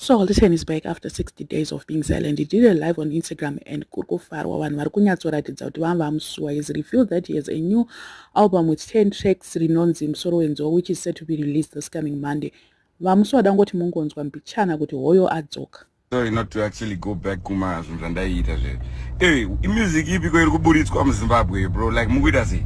So Holy Ten is back after 60 days of being silent. He did a live on Instagram and kuri kufarwa, vanhu vari kunyatsoratidza kuti vanga vamusuwa. He's revealed that he has a new album with 10 tracks rinonzi Musoro Wenzou, which is set to be released this coming Monday. Vamusuwa dangoti mungonzwa mbichana kuti hoyo adzoka. Sorry not to actually go back kuma zvinhu zvandaiita zve. Imusic ipiko iri kuburitswa muZimbabwe, bro? Like, mukuita sei?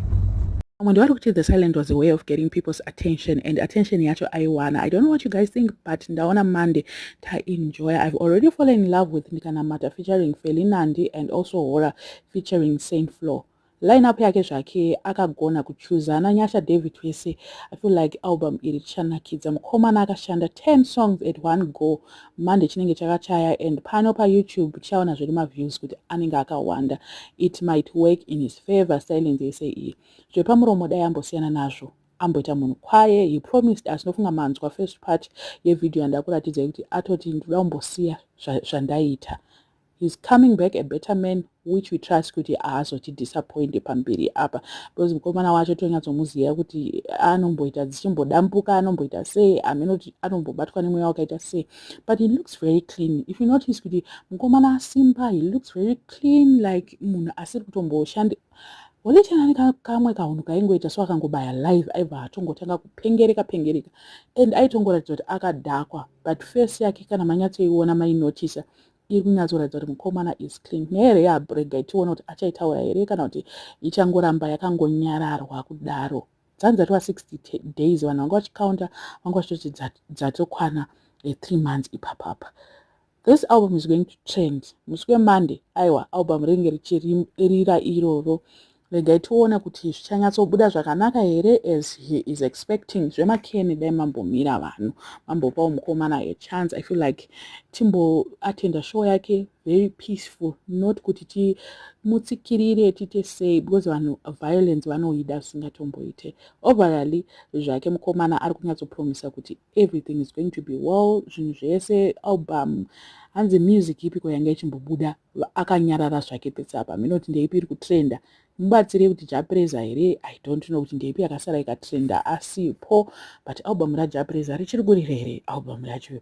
Vamwe ndevari kuti the silent was a way of getting people's attention, and attention yacho aiwana. I don't know what you guys think, but ndaona Monday taenjoy. I've already fallen in love with Ndikanamata featuring Felinandi and also Hora featuring Saint Floew. Lineup yake zvake akagona kuchuzana Nyasha David wese. I feel like album iri richanakidza. Mukomana akashanda 10 songs at one go. Monday chinenge chakachaya, and pano paYouTube tichaona zviri maviews kuti anenge akawanda. It might work in his favor. Silence yese iyi, zvepamuromo dai ambosiyana nazvo, amboita munhu kwaye. He promised us. Nofunga manzwa first part yevhidhiyo yandakuratidzai kuti atoti ndinoda kumbosiya zvandaiita. He's coming back a better man, which we trust kuti haazotidisappointe pamberi apa, because mukomana wacho tonyatsomuziva kuti anomboita dzichimbodambuka, anomboita sei, amenoti anombobatwa nemweya wakaita sei, but he looks very clean. If you notice kuti mukomana asimba, he looks very clean, like munhu asiri kutomboshandi. Holy Ten ane kamwe kahunhu kaingoita so, akangobaya live aibva atongotanga kupengereka pengereka and aitongoratidza kuti akadhakwa, but face yake kana manyatsoiona, mainotisa, iri kunyatsoratidza kuti mukomana is clean. Nehere yabrega tione kuti achaitaura here kana kuti ichangoramba yakangonyararwa kudaro. Dzanzi dzatova 60 days, vanhu vanga vachikaunda, vanga vachitoti dzatokwana 3 months ipapapa. This album is going to trend musi weMonday. Aiwa, album rinenge richirira iroro. Regai tione kuti zvichanyatsobuda zvakanaka here as he is expecting. Zvemakeni dai mambomira, vanhu mambopawo mukomana a chance. I feel like timboatenda show yake very peaceful, not kuti timutsikirire, tiite sei, because vanhu violence vanoida zvisingatomboite. Overally zvake mukomana ari kunyatsopromisa kuti everything is going to be well, zvinhu zvese. Album hanzi music ipiko yanga ichimbobuda akanyarara zvake pese apa? Minoti ndeipi iri kutrenda? Mubatsire kuti Jah Prayzah here? I don't know kuti ndeipi yakasara ikatrenda asipo, but album raJah Prayzah richiri kurira here? Album racho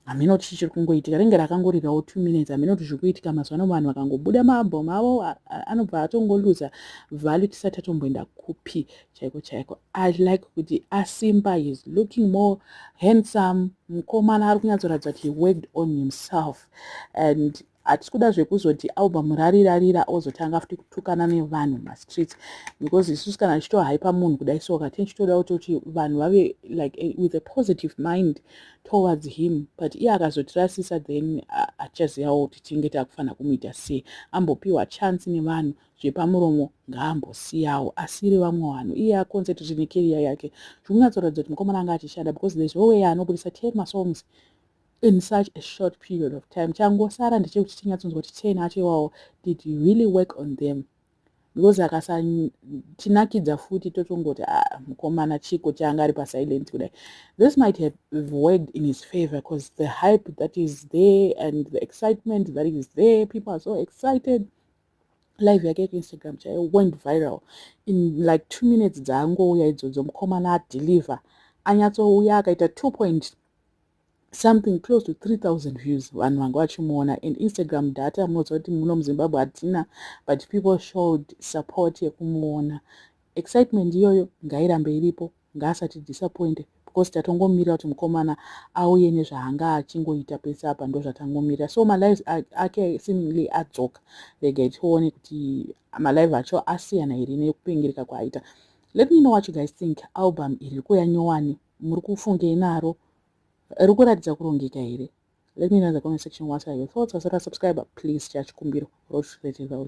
hamina kuti chichiri kungoitika, ringe rakangorirawo 2 minutes. Hamina kuti zviri kuitika mazuva ano, vanhu vakangobuda maalbum avo anobva atongoluza value tisati atomboenda kupi chaiko chaiko. I like kuti asimba, is looking more handsome. Mukomana ari kunyatsoratidza kuti he worked on himself, and hatisi kuda zvekuzoti album rarirarira ozotanga futi kutukana nevanhu mastreets, because isusu kana tichitohaipa munhu kudai soka, tichitoda kutoti vanhu vave like with a positive mind towards him, but iye akazotirasisa, then achazivawo kuti tinge takufanira kumuita sei. Ambopiwa chance nevanhu, zvepamuromo ngaambosiyawo, asiri vamwe vanhu, iye aconcentrate necareer yake. Zvikunyatsoratidza kuti mukomana anga achishanda, because there's no way anobudisa 10 masongs in such a short period of time. Changosara ndechekuti tinyatsonzwa kuti 10 acho iwawo, did he really work on them? Because akasatinakidza futi, totongoti, ah, mukomana chiko chaanga ari pasilent kudai? This might have worked in his favor because the hype that is there and the excitement that is there, people are so excited. Live yake kuInstagram chaiyo went viral in like 2 minutes dzaangouya idzodzo. Mukomana adeliver, anyatsouya akaita 2 point something, close to 3000 views, vanhu vanga vachimuona. And Instagram data, munoziva kuti muno muZimbabwe hatina, but people showed support yekumuona. Excitement iyoyo ngairambe iripo, ngaasati disappointe, because tatongomirira kuti mukomana auye nezvaanga achingoita pese apa, ndo zvatangomirira. So malives ake seemingly adzoka. Regai tione kuti malive acho asiyana here nekupengereka kwaaita. Let me know what you guys think. Album iri kuya nyowani, muri kufungei naro? Riri kuratidza kurongeka here? Let me know in the comment section what are your thoughts. Wasati subscribe, please, chachikumbiro rochireteza.